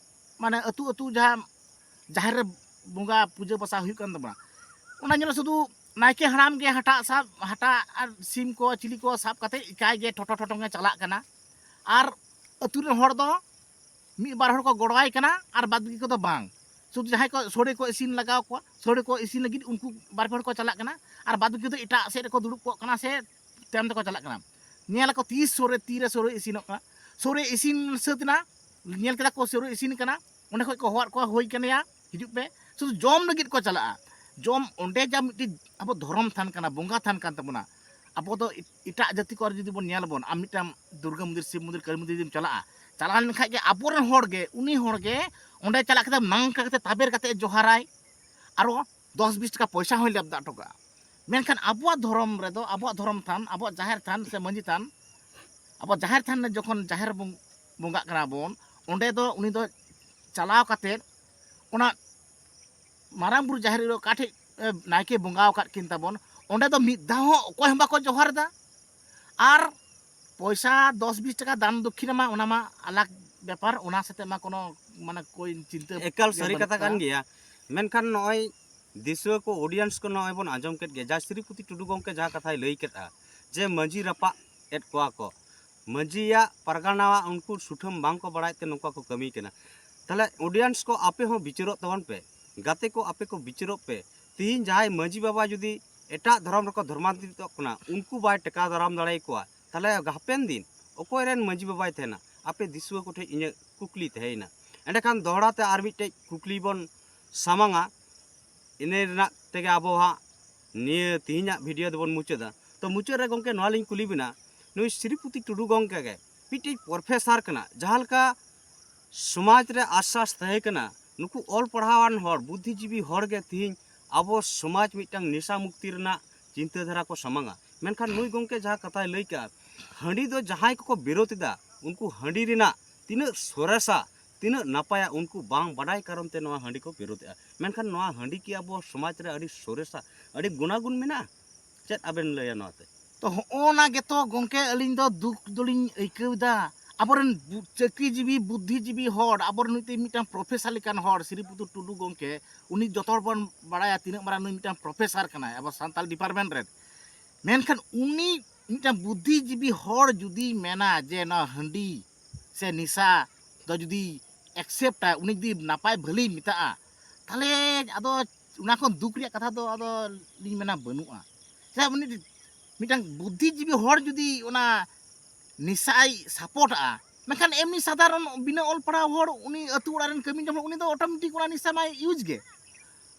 ᱢᱟᱱᱮ, ᱟᱹᱛᱩ ᱟᱹᱛᱩ ᱡᱟᱦᱟᱸ ᱡᱟᱦᱮᱨ ᱨᱮ ᱵᱚᱸᱜᱟ ᱯᱩᱡᱟᱹ ᱯᱟᱥᱟ ᱦᱩᱭᱩᱜ ᱠᱟᱱ ᱛᱟᱵᱚᱱᱟ, ᱚᱱᱟ ᱧᱮᱞᱚᱜ ᱥᱩᱫᱷᱩ ᱱᱟᱭᱠᱮ ᱦᱟᱲᱟᱢ ᱜᱮ ᱦᱟᱴᱟᱜ ᱥᱟᱵ, ᱦᱟᱴᱟᱜ ᱟᱨ ᱥᱤᱢ ᱠᱚ ᱪᱤᱞᱤ ᱠᱚ ᱥᱟᱵ ᱠᱟᱛᱮ ᱮᱠᱟᱭ ᱜᱮ ᱴᱷᱚᱴᱚ ᱴᱷᱚᱴᱚᱝ ᱮ ᱪᱟᱞᱟᱜ ᱠᱟᱱᱟ᱾ ᱟᱨ ᱟᱹᱛᱩ ᱨᱮᱱ ᱦᱚᱲ ᱫᱚ ᱢᱤᱫ ᱵᱟᱨ ᱦᱚᱲ ᱠᱚ ᱜᱚᱲᱚᱣᱟᱭ ᱠᱟᱱᱟ, ᱟᱨ ᱵᱟᱫ ᱵᱟᱹᱠᱤ ᱠᱚᱫᱚ ᱵᱟᱝ᱾ ᱥᱩᱫᱷᱩ ᱡᱟᱦᱟᱸᱭ ᱠᱚ ᱥᱚᱲᱮ ᱠᱚ ᱤᱥᱤᱱ ᱞᱟᱜᱟᱣ ᱠᱚᱣᱟ, ᱥᱚᱲᱮ ᱠᱚ ᱤᱥᱤᱱ ᱞᱟᱹᱜᱤᱫ ᱩᱱᱠᱩ ᱵᱟᱨ ᱯᱮ ᱦᱚᱲ ᱠᱚ ᱪᱟᱞᱟᱜ ᱠᱟᱱᱟ, ᱟᱨ ᱵᱟᱫ ᱵᱟᱹᱠᱤ ᱫᱚ ᱮᱴᱟᱜ ᱥᱮᱫ ᱨᱮᱠᱚ ᱫᱩᱲᱩᱵ ᱠᱚᱜ ᱠᱟᱱᱟ ᱥᱮ ᱛᱟᱭᱚᱢ ᱛᱮᱠᱚ ᱪᱟᱞᱟᱜ ᱠᱟᱱᱟ᱾ ᱧᱮᱞ ᱟᱠᱚ ᱛᱤᱥ ᱥᱚᱲᱮ, ᱛᱤᱨᱮ ᱥᱚᱲᱮ ᱤᱥᱤᱱᱚᱜ ᱠᱟᱱᱟ᱾ ᱥᱚᱲᱮ ᱤᱥᱤᱱ ᱥᱟᱹᱛ ᱮᱱᱟ, ᱧᱮᱞ ᱠᱮᱫᱟ ᱠᱚ ᱥᱚᱲᱮ ᱤᱥᱤᱱ ᱠᱟᱱᱟ, ᱚᱸᱰᱮ ᱠᱷᱚᱡ ᱠᱚ ᱦᱚᱦᱚᱣᱟᱫ ᱠᱚᱣᱟ, "ᱦᱩᱭ ᱠᱟᱱᱟ, ᱦᱤᱡᱩᱜ ᱯᱮ᱾" ᱥᱩᱫᱷᱩ ᱡᱚᱢ ᱞᱟᱹᱜᱤᱫ ᱠᱚ ᱪᱟᱞᱟᱜᱼᱟ᱾ ᱡᱚᱢ, ᱚᱸᱰᱮ ᱡᱟ ᱢᱤᱫᱴᱤᱡ ᱟᱵᱚ ᱫᱷᱚᱨᱚᱢ ᱛᱷᱟᱱ ᱠᱟᱱᱟ, ᱵᱚᱸᱜᱟ ᱛᱷᱟᱱ ᱠᱟᱱ ᱛᱟᱵᱚᱱᱟ᱾ ᱟᱵᱚ ᱫᱚ ᱮᱴ- ᱮᱴᱟᱜ ᱡᱟᱹᱛᱤ ᱠᱚ ᱟᱨ ᱡᱩᱫᱤ ᱵᱚᱱ ᱧᱮᱞ ᱟᱵᱚᱱ, ᱟᱢ ᱢᱤᱫᱴᱟᱝ ᱫᱩᱨᱜᱟᱹ ᱢᱚᱱᱫᱤᱨ, ᱥᱤᱵ ᱢᱚᱱᱫᱤᱨ, ᱠᱟᱹᱞᱤ ᱢᱚᱱᱫᱤᱨ ᱡᱩᱫᱤᱢ ᱪᱟᱞᱟᱜᱼᱟ, ᱪᱟᱞᱟᱣ ᱞᱮᱱᱠᱷᱟᱡ ᱜᱮ ᱟᱵᱚᱨᱮᱱ ᱦᱚᱲ ᱜᱮ, ᱩᱱᱤ ᱦᱚᱲ ᱜᱮ ᱚᱸᱰᱮ ᱪᱟᱞᱟᱜ ᱠᱟᱛᱮ ᱱᱟᱝᱠᱟ ᱠᱟᱛᱮ ᱛᱟᱵᱮᱨ ᱠᱟᱛᱮ ᱡᱚᱦᱟᱨᱟᱭ, ᱟᱨᱚ ᱫᱚᱥ ᱵᱤᱥ ᱴᱟᱠᱟ ᱯᱚᱭᱥᱟ ᱦᱚᱸᱭ ᱞᱮᱵᱫᱟ ᱦᱚᱴᱚ ᱠᱟᱜᱼᱟ᱾ ᱢᱮᱱᱠᱷᱟᱱ ᱟᱵᱚᱣᱟᱜ ᱫᱷᱚᱨᱚᱢ ᱨᱮᱫᱚ, ᱟᱵᱚᱣᱟᱜ ᱫᱷᱚᱨᱚᱢ ᱛᱷᱟᱱ, ᱟᱵᱚᱣᱟᱜ ᱡᱟᱦᱮᱨ ᱛᱷᱟᱱ ᱥᱮ ᱢᱟᱹᱡᱷᱤ ᱛᱷᱟᱱ, ᱟᱵᱚ ᱡᱟᱦᱮᱨ ᱛᱷᱟᱱ ᱨᱮ ᱡᱚᱠᱷᱚᱱ ᱡᱟᱦᱮᱨ ᱵᱚᱱ ᱵᱚᱸᱜᱟᱜ ᱠᱟᱱᱟ ᱵᱚᱱ, ᱚᱸᱰᱮ ᱫᱚ ᱩᱱᱤ ᱫᱚ ᱪᱟᱞᱟᱣ ᱠᱟᱛᱮᱫ ᱚᱱᱟ ᱢᱟᱨᱟᱝ ᱵᱩᱨᱩ ᱡᱟᱦᱮᱨ ᱟᱭᱳ ᱚᱠᱟ ᱴᱷᱮᱡ, ᱮ, ᱱᱟᱭᱠᱮ ᱵᱚᱸᱜᱟ ᱟᱠᱟᱫ ᱠᱤᱱ ᱛᱟᱵᱚᱱ, ᱚᱸᱰᱮ ᱫᱚ ᱢᱤᱫ ᱫᱷᱟᱣ ᱦᱚᱸ ᱚᱠᱚᱭ ᱦᱚᱸ ᱵᱟᱠᱚ ᱡᱚᱦᱟᱨ ᱮᱫᱟ᱾ ᱟᱨ ᱯᱚᱭᱥᱟ ᱫᱚᱥ ᱵᱤᱥ ᱴᱟᱠᱟ ᱫᱟᱱ ᱫᱚᱠᱠᱷᱤᱱᱟ ᱢᱟ, ᱚᱱᱟ ᱢᱟ ᱟᱞᱟᱜᱽ ᱵᱮᱯᱟᱨ, ᱚᱱᱟ ᱥᱟᱛᱮ ᱢᱟ ᱠᱳᱱᱳ, ᱢᱟᱱᱮ, ᱠᱳᱭ ᱪᱤᱱᱛᱟᱹ ᱮᱠᱟᱞ ᱜᱮ ᱥᱟᱹᱨᱤ ᱵᱟᱹᱱᱩᱜ ᱠᱟᱛᱷᱟ ᱠᱟᱱ ᱠᱟᱫᱟ᱾ ᱜᱮᱭᱟ᱾ ᱢᱮᱱᱠᱷᱟᱱ ᱱᱚᱜᱼᱚᱭ ᱫᱤᱥᱩᱣᱟᱹ ᱠᱚ, ᱚᱰᱤᱭᱮᱱᱥ ᱠᱚ, ᱱᱚᱜᱼᱚᱭ ᱵᱚᱱ ᱟᱸᱡᱚᱢ ᱠᱮᱫ ᱜᱮ, ᱡᱟ ᱥᱨᱤᱯᱚᱛᱤ ᱴᱩᱰᱩ ᱜᱚᱢᱠᱮ ᱡᱟᱦᱟᱸ ᱠᱟᱛᱷᱟᱭ ᱞᱟᱹᱭ ᱠᱮᱫᱼᱟ ᱡᱮ ᱢᱟᱹᱡᱷᱤ ᱨᱟᱯᱟᱜ ᱮᱫ ᱠᱚᱣᱟ ᱠᱚ, ᱢᱟᱹᱡᱷᱤᱭᱟᱜ ᱯᱟᱨᱜᱟᱱᱟᱣᱟᱜ ᱩᱱᱠᱩ ᱥᱩᱴᱷᱟᱹᱢ ᱵᱟᱝ ᱠᱚ ᱵᱟᱲᱟᱭ ᱛᱮ ᱱᱚᱝᱠᱟ ᱠᱚ ᱠᱟᱹᱢᱤ ᱠᱟᱱᱟ᱾ ᱛᱟᱦᱚᱞᱮ ᱚᱰᱤᱭᱮᱱᱥ ᱠᱚ, ᱟᱯᱮ ᱦᱚᱸ ᱵᱤᱪᱟᱹᱨᱚᱜ ᱛᱟᱵᱚᱱ ᱯᱮ, ᱜᱟᱛᱮ ᱠᱚ, ᱟᱯᱮ ᱠᱚ ᱵᱤᱪᱟᱹᱨᱚᱜ ᱯᱮ᱾ ᱛᱤᱦᱤᱧ ᱡᱟᱦᱟᱸᱭ ᱢᱟᱹᱡᱷᱤ ᱵᱟᱵᱟ ᱡᱩᱫᱤ ᱮᱴᱟᱜ ᱫᱷᱚᱨᱚᱢ ᱨᱮᱠᱚ ᱫᱷᱚᱨᱢᱟᱱᱛᱚᱨᱤᱛᱚᱜ ᱠᱟᱱᱟ, ᱩᱱᱠᱩ ᱵᱟᱭ ᱴᱮᱠᱟᱣ ᱫᱟᱨᱟᱢ ᱫᱟᱲᱮᱭᱟᱠᱚᱣᱟ, ᱛᱟᱦᱚᱞᱮ ᱦᱟᱯᱮᱱ ᱫᱤᱱ ᱚᱠᱚᱭ ᱨᱮᱱ ᱢᱟᱹᱡᱷᱤ ᱵᱟᱵᱟᱭ ᱛᱟᱦᱮᱱᱟ? ᱟᱯᱮ ᱫᱤᱥᱩᱣᱟᱹ ᱠᱚᱴᱷᱮᱱ ᱤᱧᱟᱹᱜ ᱠᱩᱠᱞᱤ ᱛᱟᱦᱮᱸᱭᱮᱱᱟ᱾ ᱮᱸᱰᱮᱠᱷᱟᱱ ᱫᱚᱦᱲᱟ ᱛᱮ ᱟᱨ ᱢᱤᱫᱴᱮᱡ ᱠᱩᱠᱞᱤ ᱵᱚᱱ ᱥᱟᱢᱟᱝᱟ, ᱤᱱᱟᱹ ᱨᱮᱱᱟᱜ ᱛᱮᱜᱮ ᱟᱵᱚ ᱦᱟᱸᱜ ᱱᱤᱭᱟᱹ ᱛᱤᱦᱤᱧᱟᱜ ᱵᱷᱤᱰᱤᱭᱳ ᱫᱚᱵᱚᱱ ᱢᱩᱪᱟᱹᱫᱟ᱾ ᱛᱚ, ᱢᱩᱪᱟᱹᱫ ᱨᱮ ᱜᱚᱢᱠᱮ ᱱᱚᱣᱟ ᱞᱤᱧ ᱠᱩᱞᱤ ᱵᱮᱱᱟ, ᱱᱩᱭ ᱥᱨᱤᱯᱚᱛᱤ ᱴᱩᱰᱩ ᱜᱚᱢᱠᱮ ᱜᱮ ᱢᱤᱫᱴᱤᱡ ᱯᱨᱚᱯᱷᱮᱥᱟᱨ ᱠᱟᱱᱟ, ᱡᱟᱦᱟᱸ ᱞᱮᱠᱟ ᱥᱚᱢᱟᱡᱽ ᱨᱮ ᱟᱥᱥᱟᱥ ᱛᱟᱦᱮᱸ ᱠᱟᱱᱟ, ᱱᱩᱠᱩ ᱚᱞ ᱯᱟᱲᱦᱟᱣᱟᱱ ᱦᱚᱲ, ᱵᱩᱫᱽᱫᱷᱤᱡᱤᱵᱤ ᱦᱚᱲ ᱜᱮ ᱛᱤᱦᱤᱧ ᱟᱵᱚ ᱥᱚᱢᱟᱡᱽ ᱢᱤᱫᱴᱟᱝ ᱱᱮᱥᱟ ᱢᱩᱠᱛᱤ ᱨᱮᱱᱟᱜ ᱪᱤᱱᱛᱟᱹ ᱫᱷᱟᱨᱟ ᱠᱚ ᱥᱟᱢᱟᱝᱟ᱾ ᱢᱮᱱᱠᱷᱟᱱ ᱱᱩᱭ ᱜᱚᱢᱠᱮ ᱡᱟᱦᱟᱸ ᱠᱟᱛᱷᱟᱭ ᱞᱟᱹᱭ ᱠᱮᱜᱼᱟ, ᱦᱟᱺᱰᱤ ᱫᱚ ᱡᱟᱦᱟᱸᱭ ᱠᱚᱠᱚ ᱵᱤᱨᱳᱫ ᱮᱫᱟ, ᱩᱱᱠᱩ ᱦᱟᱺᱰᱤ ᱨᱮᱱᱟᱜ ᱛᱤᱱᱟᱹᱜ ᱥᱚᱨᱮᱥᱟ, ᱛᱤᱱᱟᱹᱜ ᱱᱟᱯᱟᱭᱟ, ᱩᱱᱠᱩ ᱵᱟᱝ ᱵᱟᱰᱟᱭ ᱠᱟᱨᱚᱱ ᱛᱮ ᱱᱚᱣᱟ ᱦᱟᱺᱰᱤ ᱠᱚ ᱵᱤᱨᱳᱫ ᱮᱫᱼᱟ᱾ ᱢᱮᱱᱠᱷᱟᱱ ᱱᱚᱣᱟ ᱦᱟᱺᱰᱤ ᱠᱤ ᱟᱵᱚ ᱥᱚᱢᱟᱡᱽ ᱨᱮ ᱟᱹᱰᱤ ᱥᱚᱨᱮᱥᱟ, ᱟᱹᱰᱤ ᱜᱩᱱᱟᱜᱩᱱ ᱢᱮᱱᱟᱜᱼᱟ? ᱪᱮᱫ ᱟᱵᱮᱱ ᱞᱟᱹᱭᱟ ᱱᱚᱣᱟᱛᱮ? ᱛᱚ, ᱦᱚᱸᱜᱼᱚ ᱱᱟ ᱜᱮᱛᱚ ᱜᱚᱢᱠᱮ, ᱟᱹᱞᱤᱧ ᱫᱚ ᱫᱩᱠ ᱫᱚᱞᱤᱧ ᱟᱹᱭᱠᱟᱹᱣ ᱮᱫᱟ᱾ ᱟᱵᱚᱨᱮᱱ ᱵᱩ-, ᱪᱟᱹᱠᱨᱤᱡᱤᱵᱤ, ᱵᱩᱫᱽᱫᱷᱤᱡᱤᱵᱤ ᱦᱚᱲ, ᱟᱵᱚᱨᱮᱱ ᱢᱤᱫᱴᱮᱱ, ᱢᱤᱫᱴᱟᱝ ᱯᱨᱚᱯᱷᱮᱥᱟᱨ ᱞᱮᱠᱟᱱ ᱦᱚᱲ, ᱥᱨᱤᱯᱚᱛᱤ ᱴᱩᱰᱩ ᱜᱚᱢᱠᱮ, ᱩᱱᱤ ᱡᱚᱛᱚ ᱦᱚᱲ ᱵᱚᱱ ᱵᱟᱲᱟᱭᱟ ᱛᱤᱱᱟᱹᱜ ᱢᱟᱨᱟᱝ ᱱᱩᱭ ᱢᱤᱫᱴᱟᱝ ᱯᱨᱚᱯᱷᱮᱥᱟᱨ ᱠᱟᱱᱟᱭ ᱟᱵᱚ ᱥᱟᱱᱛᱟᱲ ᱰᱤᱯᱟᱨᱴᱢᱮᱱᱴ ᱨᱮᱱ᱾ ᱢᱮᱱᱠᱷᱟᱱ ᱩᱱᱤ ᱢᱤᱫᱴᱟᱝ ᱵᱩᱫᱽᱫᱷᱤᱡᱤᱵᱤ ᱦᱚᱲ ᱡᱩᱫᱤ ᱢᱮᱱᱟ ᱡᱮ ᱱᱚᱣᱟ ᱦᱟᱺᱰᱤ ᱥᱮ ᱱᱮᱥᱟ ᱫᱚ ᱡᱩᱫᱤ ᱮᱠᱥᱮᱯᱴᱟ, ᱩᱱᱤ ᱡᱩᱫᱤ ᱱᱟᱯᱟᱭ ᱵᱷᱟᱹᱞᱤᱭ ᱢᱮᱛᱟᱜᱼᱟ, ᱛᱟᱦᱚᱞᱮ ᱟᱫᱚ ᱚᱱᱟ ᱠᱷᱚᱱ ᱫᱩᱠ ᱨᱮᱭᱟᱜ ᱠᱟᱛᱷᱟ ᱫᱚ ᱟᱫᱚ ᱞᱤᱧ ᱢᱮᱱᱟ ᱵᱟᱹᱱᱩᱜᱼᱟ᱾ ᱥᱮ ᱩᱱᱤ ᱢᱤᱫᱴᱟᱝ ᱵᱩᱫᱽᱫᱷᱤᱡᱤᱵᱤ ᱦᱚᱲ ᱡᱩᱫᱤ ᱚᱱᱟ ᱱᱮᱥᱟᱭ ᱥᱟᱯᱳᱨᱴᱼᱟ, ᱢᱮᱱᱠᱷᱟᱱ ᱮᱢᱱᱤ ᱥᱟᱫᱷᱟᱨᱚᱱ ᱵᱤᱱᱟᱹ ᱚᱞ ᱯᱟᱲᱦᱟᱣ ᱦᱚᱲ, ᱩᱱᱤ ᱟᱹᱛᱩ ᱚᱲᱟᱜ ᱨᱮᱱ ᱠᱟᱹᱢᱤ ᱡᱚᱝ ᱦᱚᱲ, ᱩᱱᱤ ᱫᱚ ᱚᱴᱳᱢᱮᱴᱤᱠ ᱚᱱᱟ ᱱᱮᱥᱟ ᱢᱟᱭ ᱤᱭᱩᱡᱽ ᱜᱮ᱾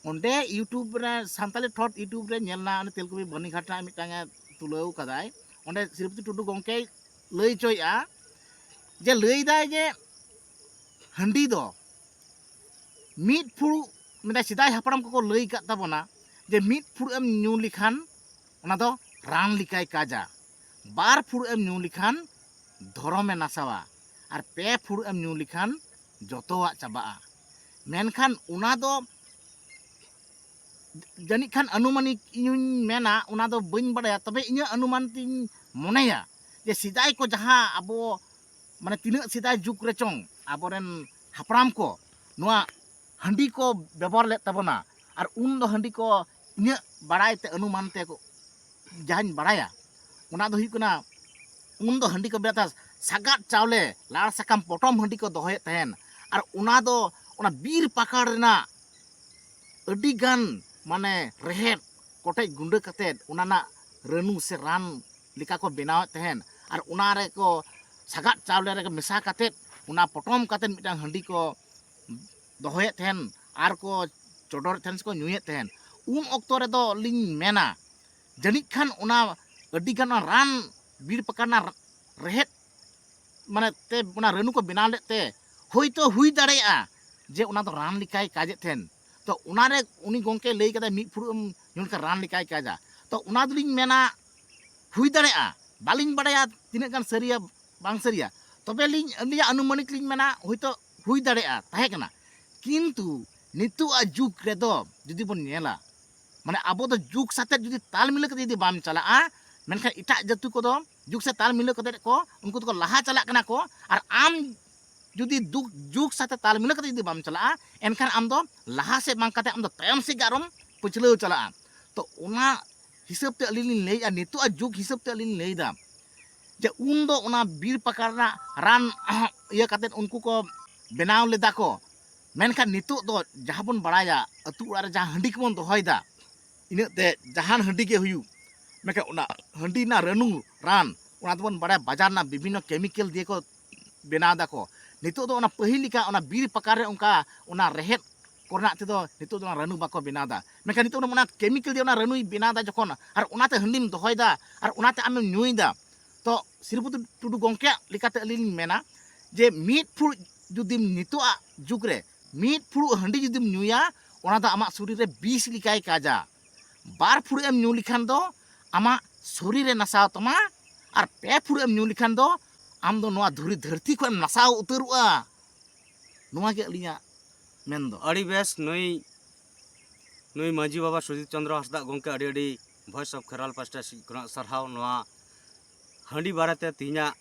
ᱚᱸᱰᱮ YouTube ᱨᱮ, ᱥᱟᱱᱛᱟᱞᱤ ᱴᱷᱚᱴ YouTube ᱨᱮ ᱧᱮᱞ ᱮᱱᱟ, ᱚᱱᱮ ᱛᱮᱞᱠᱩᱯᱤ ᱵᱟᱹᱨᱱᱤᱜᱷᱟᱴ ᱨᱮᱱᱟᱜ ᱢᱤᱫᱴᱟᱝ ᱮ ᱛᱩᱞᱟᱹᱣ ᱠᱟᱫᱟᱭ, ᱚᱸᱰᱮ ᱥᱨᱤᱯᱚᱛᱤ ᱴᱩᱰᱩ ᱜᱚᱢᱠᱮᱭ ᱞᱟᱹᱭ ᱦᱚᱪᱚᱭᱮᱫᱼᱟ ᱡᱮ, ᱞᱟᱹᱭᱫᱟᱭ ᱡᱮ ᱦᱟᱺᱰᱤ ᱫᱚ ᱢᱤᱫ ᱯᱷᱩᱲᱩᱜ, ᱢᱮᱱᱫᱟᱭ ᱥᱮᱫᱟᱭ ᱦᱟᱯᱲᱟᱢ ᱠᱚᱠᱚ ᱞᱟᱹᱭ ᱟᱠᱟᱫ ᱛᱟᱵᱚᱱᱟ ᱡᱮ ᱢᱤᱫ ᱯᱷᱩᱲᱩᱜ ᱮᱢ ᱧᱩ ᱞᱮᱠᱷᱟᱱ ᱚᱱᱟ ᱫᱚ ᱨᱟᱱ ᱞᱮᱠᱟᱭ ᱠᱟᱡᱟ, ᱵᱟᱨ ᱯᱷᱩᱲᱩᱜ ᱮᱢ ᱧᱩ ᱞᱮᱠᱷᱟᱱ ᱫᱷᱚᱨᱚᱢᱮ ᱱᱟᱥᱟᱣᱟ, ᱟᱨ ᱯᱮ ᱯᱷᱩᱲᱩᱜ ᱮᱢ ᱧᱩ ᱞᱮᱠᱷᱟᱱ ᱡᱚᱛᱚᱣᱟᱜ ᱪᱟᱵᱟᱜᱼᱟ᱾ ᱢᱮᱱᱠᱷᱟᱱ ᱚᱱᱟ ᱫᱚ ᱡᱟᱹᱱᱤᱡ ᱠᱷᱟᱱ ᱟᱹᱱᱩᱢᱟᱱᱤᱠ ᱤᱧᱤᱧ ᱢᱮᱱᱟ, ᱚᱱᱟ ᱫᱚ ᱵᱟᱹᱧ ᱵᱟᱲᱟᱭᱟ, ᱛᱚᱵᱮ ᱤᱧᱟᱹᱜ ᱟᱹᱱᱩᱢᱟᱱ ᱛᱤᱧ ᱢᱚᱱᱮᱭᱟ ᱡᱮ ᱥᱮᱫᱟᱭ ᱠᱚ ᱡᱟᱦᱟᱸ ᱟᱵᱚ, ᱢᱟᱱᱮ, ᱛᱤᱱᱟᱹᱜ ᱥᱮᱫᱟᱭ ᱡᱩᱜᱽ ᱨᱮᱪᱚᱝ ᱟᱵᱚᱨᱮᱱ ᱦᱟᱯᱲᱟᱢ ᱠᱚ ᱱᱚᱣᱟ ᱦᱟᱺᱰᱤ ᱠᱚ ᱵᱮᱵᱚᱦᱟᱨ ᱞᱮᱫ ᱛᱟᱵᱚᱱᱟ, ᱟᱨ ᱩᱱ ᱫᱚ ᱦᱟᱺᱰᱤ ᱠᱚ ᱤᱧᱟᱹᱜ ᱵᱟᱲᱟᱭ ᱛᱮ, ᱚᱱᱩᱢᱟᱱ ᱛᱮ ᱠᱚ, ᱡᱟᱦᱟᱸᱧ ᱵᱟᱲᱟᱭᱟ, ᱚᱱᱟ ᱫᱚ ᱦᱩᱭᱩᱜ ᱠᱟᱱᱟ, ᱩᱱ ᱫᱚ ᱦᱟᱺᱰᱤ ᱠᱚ ᱵᱮᱱᱟᱣ ᱛᱟᱦᱮᱸᱫ ᱥᱟᱜᱟᱫ ᱪᱟᱣᱞᱮ, ᱞᱟᱲ ᱥᱟᱠᱟᱢ ᱯᱚᱴᱚᱢ ᱦᱟᱺᱰᱤ ᱠᱚ ᱫᱚᱦᱚᱭᱮᱫ ᱛᱟᱦᱮᱸᱫ᱾ ᱟᱨ ᱚᱱᱟ ᱫᱚ ᱚᱱᱟ ᱵᱤᱨ ᱯᱟᱠᱟᱲ ᱨᱮᱱᱟᱜ ᱟᱹᱰᱤ ᱜᱟᱱ, ᱢᱟᱱᱮ, ᱨᱮᱦᱮᱫ ᱠᱚᱴᱮᱡ ᱜᱩᱸᱰᱟᱹ ᱠᱟᱛᱮᱫ ᱚᱱᱟ ᱨᱮᱱᱟᱜ ᱨᱟᱹᱱᱩ ᱥᱮ ᱨᱟᱱ ᱞᱮᱠᱟ ᱠᱚ ᱵᱮᱱᱟᱣᱮᱫ ᱛᱟᱦᱮᱸᱫ᱾ ᱟᱨ ᱚᱱᱟ ᱨᱮᱠᱚ ᱥᱟᱜᱟᱫ ᱪᱟᱣᱞᱮ ᱨᱮ ᱢᱮᱥᱟ ᱠᱟᱛᱮᱫ ᱚᱱᱟ ᱯᱚᱴᱚᱢ ᱠᱟᱛᱮᱫ ᱢᱤᱫᱴᱟᱝ ᱦᱟᱺᱰᱤ ᱠᱚ ᱫᱚᱦᱚᱭᱮᱫ ᱛᱟᱦᱮᱸᱱ ᱟᱨ ᱠᱚ ᱪᱚᱰᱚᱨᱮᱫ ᱛᱟᱦᱮᱸᱱ ᱥᱮᱠᱚ ᱧᱩᱭᱮᱫ ᱛᱟᱦᱮᱸᱱ᱾ ᱩᱱ ᱚᱠᱛᱚ ᱨᱮᱫᱚ ᱞᱤᱧ ᱢᱮᱱᱟ, ᱡᱟᱹᱱᱤᱡ ᱠᱷᱟᱱ ᱚᱱᱟ ᱟᱹᱰᱤ ᱜᱟᱱ ᱚᱱᱟ ᱨᱟᱱ, ᱵᱤᱨ ᱯᱟᱠᱟᱲ ᱨᱮᱱᱟᱜ ᱨᱮᱦᱮᱫ, ᱢᱟᱱᱮ, ᱛᱮ ᱚᱱᱟ ᱨᱟᱹᱱᱩ ᱠᱚ ᱵᱮᱱᱟᱣ ᱞᱮᱫ ᱛᱮ ᱦᱳᱭᱛᱳ ᱦᱩᱭ ᱫᱟᱲᱮᱭᱟᱜᱼᱟ ᱡᱮ ᱚᱱᱟ ᱫᱚ ᱨᱟᱱ ᱞᱮᱠᱟᱭ ᱠᱟᱡᱮᱫ ᱛᱟᱦᱮᱸᱱ᱾ ᱛᱚ ᱚᱱᱟᱨᱮ ᱩᱱᱤ ᱜᱚᱢᱠᱮ ᱞᱟᱹᱭ ᱠᱟᱫᱟᱭ ᱢᱤᱫ ᱯᱷᱩᱲᱩᱜ ᱮᱢ ᱧᱩ ᱞᱮᱠᱷᱟᱱ ᱨᱟᱱ ᱞᱮᱠᱟᱭ ᱠᱟᱡᱟ᱾ ᱛᱚ ᱚᱱᱟ ᱫᱚᱞᱤᱧ ᱢᱮᱱᱟ ᱦᱩᱭ ᱫᱟᱲᱮᱭᱟᱜᱼᱟ, ᱵᱟᱹᱞᱤᱧ ᱵᱟᱲᱟᱭᱟ ᱛᱤᱱᱟᱹᱜ ᱜᱟᱱ ᱥᱟᱹᱨᱤᱭᱟ ᱵᱟᱝ ᱥᱟᱹᱨᱤᱭᱟ, ᱛᱚᱵᱮ ᱞᱤᱧ, ᱟᱹᱞᱤᱧᱟᱜ ᱟᱱᱩᱢᱟᱱᱤᱠ ᱞᱤᱧ ᱢᱮᱱᱟ ᱦᱳᱭᱛᱳ ᱦᱩᱭ ᱫᱟᱲᱮᱭᱟᱜᱼᱟ, ᱛᱟᱦᱮᱸ ᱠᱟᱱᱟ᱾ ᱠᱤᱱᱛᱩ ᱱᱤᱛᱚᱜ ᱟᱜ ᱡᱩᱜᱽ ᱨᱮᱫᱚ ᱡᱩᱫᱤ ᱵᱚᱱ ᱧᱮᱞᱟ, ᱢᱟᱱᱮ, ᱟᱵᱚ ᱫᱚ ᱡᱩᱜᱽ ᱥᱟᱛᱮ ᱡᱩᱫᱤ ᱛᱟᱞ ᱢᱤᱞᱟᱹᱣ ᱠᱟᱛᱮ ᱡᱩᱫᱤ ᱵᱟᱢ ᱪᱟᱞᱟᱜᱼᱟ, ᱢᱮᱱᱠᱷᱟᱱ ᱮᱴᱟᱜ ᱡᱟᱹᱛᱤ ᱠᱚᱫᱚ ᱡᱩᱜᱽ ᱥᱟᱛᱮ ᱛᱟᱞ ᱢᱤᱞᱟᱹᱣ ᱠᱟᱛᱮ ᱠᱚ, ᱩᱱᱠᱩ ᱫᱚᱠᱚ ᱞᱟᱦᱟ ᱪᱟᱞᱟᱜ ᱠᱟᱱᱟ ᱠᱚ᱾ ᱟᱨ ᱟᱢ ᱡᱩᱫᱤ ᱫᱩᱜ-, ᱡᱩᱜᱽ ᱥᱟᱛᱮ ᱛᱟᱞ ᱢᱤᱞᱟᱹᱣ ᱠᱟᱛᱮ ᱡᱩᱫᱤ ᱵᱟᱢ ᱪᱟᱞᱟᱜᱼᱟ, ᱮᱱᱠᱷᱟᱱ ᱟᱢ ᱫᱚ ᱞᱟᱦᱟ ᱥᱮᱫ ᱵᱟᱝ ᱠᱟᱛᱮ ᱟᱢ ᱫᱚ ᱛᱟᱭᱚᱢ ᱥᱮᱫ ᱜᱮ ᱟᱨᱚᱢ ᱯᱟᱹᱪᱷᱞᱟᱹᱣ ᱪᱟᱞᱟᱜᱼᱟ᱾ ᱛᱚ ᱚᱱᱟ ᱦᱤᱥᱟᱹᱵ ᱛᱮ ᱟᱹᱞᱤᱧ ᱞᱤᱧ ᱞᱟᱹᱭᱮᱫᱼᱟ, ᱱᱤᱛᱚᱜ ᱟᱜ ᱡᱩᱜᱽ ᱦᱤᱥᱟᱹᱵ ᱛᱮ ᱟᱹᱞᱤᱧ ᱞᱤᱧ ᱞᱟᱹᱭᱮᱫᱟ ᱡᱮ ᱩᱱ ᱫᱚ ᱚᱱᱟ ᱵᱤᱨ ᱯᱟᱠᱟᱲ ᱨᱮᱱᱟᱜ ᱨᱟᱱ ᱤᱭᱟᱹ ᱠᱟᱛᱮᱫ ᱩᱱᱠᱩ ᱠᱚ ᱵᱮᱱᱟᱣ ᱞᱮᱫᱟ ᱠᱚ᱾ ᱢᱮᱱᱠᱷᱟᱱ ᱱᱤᱛᱚᱜ ᱫᱚ ᱡᱟᱦᱟᱸ ᱵᱚᱱ ᱵᱟᱲᱟᱭᱟ, ᱟᱹᱛᱩ ᱚᱲᱟᱜ ᱨᱮ ᱡᱟᱦᱟᱸ ᱦᱟᱺᱰᱤ ᱠᱚᱵᱚᱱ ᱫᱚᱦᱚᱭᱮᱫᱟ, ᱤᱱᱟᱹᱜ ᱛᱮ ᱡᱟᱦᱟᱱ ᱦᱟᱺᱰᱤ ᱜᱮ ᱦᱩᱭᱩᱜ, ᱢᱮᱱᱠᱷᱟᱱ ᱚᱱᱟ ᱦᱟᱺᱰᱤ ᱨᱮᱱᱟᱜ ᱨᱟᱹᱱᱩ ᱨᱟᱱ, ᱚᱱᱟ ᱫᱚᱵᱚᱱ ᱵᱟᱲᱟᱭᱟ ᱵᱟᱡᱟᱨ ᱨᱮᱱᱟᱜ ᱵᱤᱵᱷᱤᱱᱱᱚ ᱠᱮᱢᱤᱠᱮᱞ ᱫᱤᱭᱮ ᱠᱚ ᱵᱮᱱᱟᱣ ᱫᱟᱠᱚ᱾ ᱱᱤᱛᱚᱜ ᱫᱚ ᱚᱱᱟ ᱯᱟᱹᱦᱤᱞ ᱞᱮᱠᱟ ᱚᱱᱟ ᱵᱤᱨ ᱯᱟᱠᱟᱲ ᱨᱮ ᱚᱱᱠᱟ ᱚᱱᱟ ᱨᱮᱦᱮᱫ ᱠᱚᱨᱮᱱᱟᱜ ᱛᱮᱫᱚ ᱱᱤᱛᱚᱜ ᱫᱚ ᱚᱱᱟ ᱨᱟᱹᱱᱩ ᱵᱟᱠᱚ ᱵᱮᱱᱟᱣ ᱮᱫᱟ᱾ ᱢᱮᱱᱠᱷᱟᱱ ᱱᱤᱛᱚᱜ ᱚᱱᱟ ᱠᱮᱢᱤᱠᱮᱞ ᱫᱤᱭᱮ ᱚᱱᱟ ᱨᱟᱹᱱᱩᱭ ᱵᱮᱱᱟᱣ ᱮᱫᱟ ᱡᱚᱠᱷᱚᱱ, ᱟᱨ ᱚᱱᱟᱛᱮ ᱦᱟᱺᱰᱤᱢ ᱫᱚᱦᱚᱭᱮᱫᱟ, ᱟᱨ ᱚᱱᱟᱛᱮ ᱟᱢᱮᱢ ᱧᱩᱭᱮᱫᱟ, ᱛᱚ ᱥᱨᱤᱯᱚᱛᱤ ᱴᱩᱰᱩ ᱜᱚᱢᱠᱮᱭᱟᱜ ᱞᱮᱠᱟᱛᱮ ᱟᱹᱞᱤᱧ ᱞᱤᱧ ᱢᱮᱱᱟ ᱡᱮ ᱢᱤᱫ ᱯᱷᱩᱲᱩᱜ ᱡᱩᱫᱤᱢ, ᱱᱤᱛᱚᱜᱟᱜ ᱡᱩᱜᱽ ᱨᱮ ᱢᱤᱫ ᱯᱷᱩᱲᱩᱜ ᱦᱟᱺᱰᱤ ᱡᱩᱫᱤᱢ ᱧᱩᱭᱟ, ᱚᱱᱟ ᱫᱚ ᱟᱢᱟᱜ ᱥᱚᱨᱤᱨ ᱨᱮ ᱵᱤᱥ ᱞᱮᱠᱟᱭ ᱠᱟᱡᱟ᱾ ᱵᱟᱨ ᱯᱷᱩᱲᱩᱜ ᱮᱢ ᱧᱩ ᱞᱮᱠᱷᱟᱱ ᱫᱚ ᱟᱢᱟᱜ ᱥᱚᱨᱤᱨ ᱮ ᱱᱟᱥᱟᱣ ᱛᱟᱢᱟ, ᱟᱨ ᱯᱮ ᱯᱷᱩᱲᱩᱜ ᱮᱢ ᱧᱩ ᱞᱮᱠᱷᱟᱱ ᱫᱚ ᱟᱢ ᱫᱚ ᱱᱚᱣᱟ ᱫᱷᱩᱲᱤ ᱫᱷᱟᱹᱨᱛᱤ ᱠᱷᱚᱱ ᱮᱢ ᱱᱟᱥᱟᱣ ᱩᱛᱟᱹᱨᱚᱜᱼᱟ᱾ ᱱᱚᱣᱟ ᱜᱮ ᱟᱹᱞᱤᱧᱟᱜ ᱢᱮᱱ ᱫᱚ᱾ ᱟᱹᱰᱤ ᱵᱮᱥ, ᱱᱩᱭ, ᱱᱩᱭ ᱢᱟᱹᱡᱷᱤ ᱵᱟᱵᱟ ᱥᱩᱡᱤᱛ ᱪᱚᱸᱫᱽᱨᱚ ᱦᱟᱸᱥᱫᱟᱜ ᱜᱚᱢᱠᱮ ᱟᱹᱰᱤ ᱟᱹᱰᱤ Voice of Kheral ᱯᱟᱥᱴᱟ ᱥᱮᱫ ᱠᱷᱚᱱᱟᱜ ᱥᱟᱨᱦᱟᱣ᱾ ᱱᱚᱣᱟ ᱦᱟᱺᱰᱤ ᱵᱟᱨᱮᱛᱮ ᱛᱮᱦᱮᱧᱟᱜ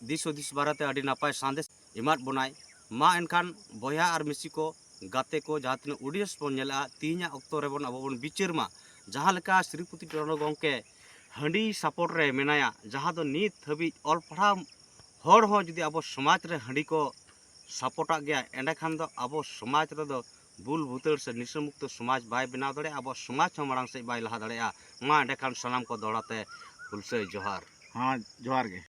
ᱫᱤᱥ ᱦᱩᱫᱤᱥ ᱵᱟᱨᱮᱛᱮ ᱟᱹᱰᱤ ᱱᱟᱯᱟᱭ ᱥᱟᱸᱫᱮᱥ ᱮᱢᱟᱫ ᱵᱚᱱᱟᱭ᱾ ᱢᱟ ᱮᱱᱠᱷᱟᱱ ᱵᱚᱭᱦᱟ ᱟᱨ ᱢᱤᱥᱤ ᱠᱚ, ᱜᱟᱛᱮ ᱠᱚ, ᱡᱟᱦᱟᱸ ᱛᱤᱱᱟᱹᱜ audience ᱵᱚᱱ ᱧᱮᱞᱮᱜᱼᱟ, ᱛᱮᱦᱮᱧᱟᱜ ᱚᱠᱛᱚ ᱨᱮᱵᱚᱱ ᱟᱵᱚ ᱵᱚᱱ ᱵᱤᱪᱟᱹᱨ ᱢᱟ, ᱡᱟᱦᱟᱸ ᱞᱮᱠᱟ ᱥᱨᱤᱯᱚᱛᱤ ᱴᱚᱰᱚ ᱜᱚᱢᱠᱮ ᱦᱟᱺᱰᱤ support ᱨᱮ ᱢᱮᱱᱟᱭᱟ, ᱡᱟᱦᱟᱸ ᱫᱚ ᱱᱤᱛ ᱦᱟᱹᱵᱤᱡ ᱚᱞ ᱯᱟᱲᱦᱟᱣ ᱦᱚᱲ ᱦᱚᱸ ᱡᱩᱫᱤ ᱟᱵᱚ ᱥᱚᱢᱟᱡᱽ ᱨᱮ ᱦᱟᱺᱰᱤ ᱠᱚ supportᱟᱜ ᱜᱮᱭᱟ, ᱮᱸᱰᱮᱠᱷᱟᱱ ᱫᱚ ᱟᱵᱚ ᱥᱚᱢᱟᱡᱽ ᱨᱮᱫᱚ ᱵᱩᱞ ᱵᱷᱩᱛᱟᱹᱲ ᱥᱮ ᱱᱤᱥᱟᱹ ᱢᱩᱠᱛᱚ ᱥᱚᱢᱟᱡᱽ ᱵᱟᱭ ᱵᱮᱱᱟᱣ ᱫᱟᱲᱮᱭᱟᱜᱼᱟ, ᱟᱵᱚᱣᱟᱜ ᱥᱚᱢᱟᱡᱽ ᱦᱚᱸ ᱢᱟᱲᱟᱝ ᱥᱮᱫ ᱵᱟᱭ ᱞᱟᱦᱟ ᱫᱟᱲᱮᱭᱟᱜᱼᱟ᱾ ᱢᱟ ᱮᱸᱰᱮᱠᱷᱟᱱ ᱥᱟᱱᱟᱢ ᱠᱚ ᱫᱚᱦᱲᱟ ᱛᱮ ᱦᱩᱞᱥᱟᱹᱭ ᱡᱚᱦᱟᱨ᱾ ᱦᱮᱸ, ᱡᱚᱦᱟᱨ ᱜᱮ᱾